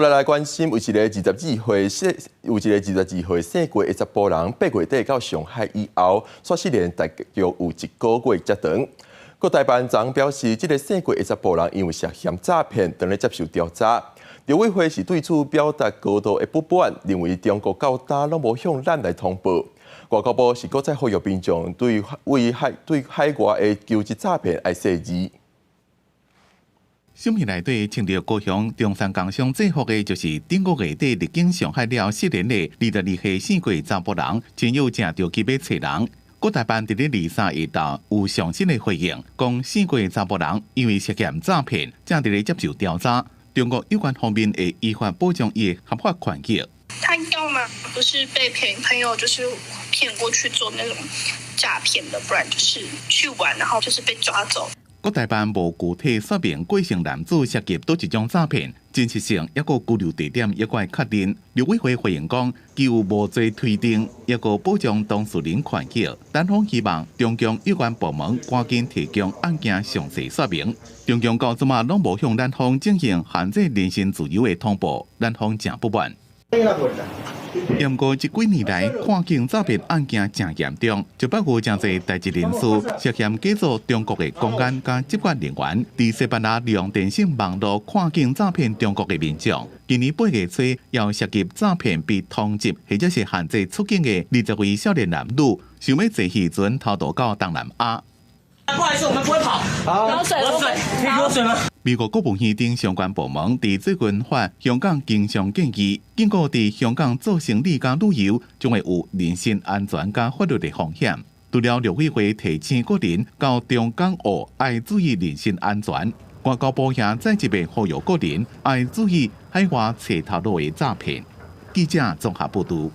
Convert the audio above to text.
再來關心，有一个二十二歲姓郭的查埔人，8月底到上海以後，煞失聯大約有一個月遮長。國台辦昨表示，這个姓郭的查埔人因為涉嫌詐騙，正咧接受調查。陸委會是對此表達高度的不滿，認為中國到今攏無向咱來通報。外交部是閣再呼籲民眾對海外的求職詐騙愛細膩。相片內底穿著高雄中山工商制服的，就是頂個月底入境上海了失聯的22歲姓郭查埔人，親友正著急欲揣人。國台辦佇咧23下晝有上新的回應，講姓郭查埔人因為涉嫌詐騙，正佇咧接受調查。中國有關方面會依法保障伊的合法權益。他要麼不是被騙朋友，就是騙過去做那種詐騙的，不然就是去玩，然後就是被抓走。國台辦無具體說明郭姓男子涉及佗一種詐騙，真實性抑閣居留地點猶閣愛確認。陸委會回應講，基於無罪推定，抑閣保障當事人權益，單方希望中共有關部門趕緊提供案件詳細說明。中共到這馬攏無向咱方進行限制人身自由的通報，咱方誠不滿。毋過這幾年來，跨境詐騙案件誠嚴重，就包括誠濟台籍人士涉嫌假做中國的公安佮執法人員，佇西班牙利用電信網路跨境詐騙中國的民眾。今年8月初，又涉及詐騙被通緝或者是限制出境的20位少年男女，想欲坐漁船偷渡到東南亞。不好意思，我們不會跑。好，有水，有水，可以給我水嗎？美國國務院等相關部門佇最近發香港經商建議，警告佇香港做生意佮旅遊，將會有人身安全佮法律的風險。除了陸委會提醒國人到中港澳愛注意人身安全，外交部也再一遍呼籲國人愛注意海外揣頭路的詐騙。記者綜合報導。